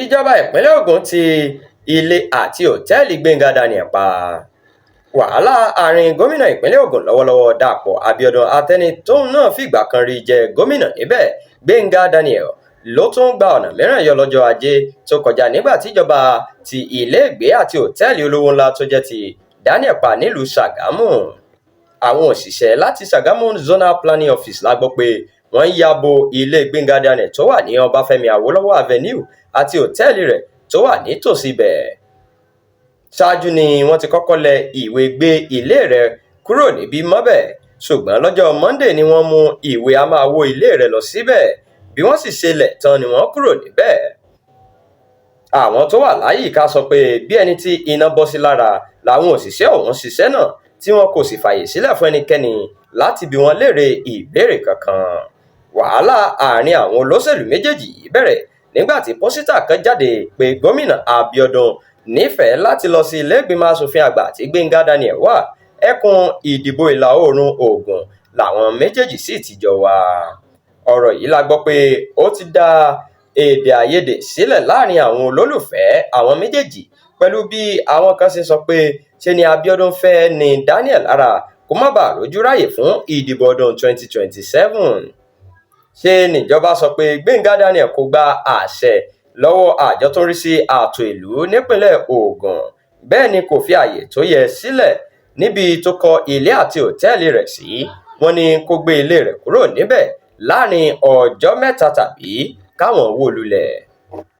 Ìjọba ìpínlẹ̀ Ògùn ti ilé àti òtẹ́ẹ̀lì Gbẹ́ngà Daniel pa. Wàhálà àárín gómìnà ìpínlẹ̀ Ògùn lọ́wọ́lọ́wọ́ Dàpọ̀ Abíọ́dún àtẹni tóun náà fìgbà kan rí jẹ́ gómìnà níbẹ̀, Gbẹ́ngà Daniel, ló tún gba ọ̀nà mìíràn yọ lọ́jọ́ Ajé tó kọjá nígbà tíjọba ti iléègbé àti òtẹ́ẹ̀lì olówó ńlá tó jẹ́ ti Daniel pa nílùú Ṣàgámù. Àwọn òṣìṣẹ́ láti Ṣàgámù Zonal Planning Office la gbọ́ pé wọ́n ya bo ilé Gbẹ́ngà Daniel tó wà ní Ọbáfẹ́mi Awólọ́wọ̀ Avenue àti òtẹ́ẹ̀lì rẹ̀ tó wà nítòsí ibẹ̀. Ṣáájú ni wọ́n ti kọ́kọ́ lẹ ìwé gbé ilé rẹ̀ kúrò níbí mọ́bẹ̀, ṣùgbọ́n lọ́jọ́ Monday ni wọ́n mú ìwé a máa wó ilé rẹ̀ lọ síbẹ̀. Bí wọ́n sì ṣe lẹ̀ tán ni wọ́n kúrò níbẹ̀. Àwọn tó wà láyìíká sọ pé bí ẹni tí iná bọ́ sí lára làwọn òṣìṣẹ́ ọ̀hún ṣiṣẹ́ náà, tí wọn kò sì fààyè sílẹ̀ fún ẹnikẹ́ni láti bi wọ́n léèrè ìbéèrè kankan. Wàhálà àárín àwọn olóṣèlú méjèèjì yìí bẹ̀rẹ̀ nígbà tí pósítà kan jáde pé gómìnà Abíọ́dún nífẹ̀ẹ́ láti lọ sí ilé-ìgbìmọ̀ asòfin àgbà tí Gbẹ́ngà Daniel wà. Ẹkùn ìdìbò ìlà oòrùn Ògùn làwọn méjèèjì sì ti jọ wá. Ọ̀rọ̀ yìí la gbọ́ pé ó ti dá èdè àìyedè sílẹ̀ láàrin àwọn olólùfẹ́ àwọn méjèèjì, pẹ̀lú bí àwọn kan ṣe sọ pé ṣe ni Abíọ́dún fẹ́ ní Daniel lára kó má bàa rójú ráyè fún ìdìbò ọdún 2027. Ṣe níjọba sọ pé Gbẹ́ngà Daniel kò gba àṣẹ lọ́wọ́ àjọ tó ń rí sí ààtò ìlú nípìnlẹ̀ Ògùn, bẹ́ẹ̀ ni kò fi ààyè tó yẹ sílẹ̀ níbi tó kọ́ ilé àti òtẹ́ẹ̀lì rẹ̀ sí. Wọ́n ní kó gbé ilé rẹ̀ kúrò níbẹ̀ láàrin ọjọ́ 3 tàbí káwọn wó lulẹ̀.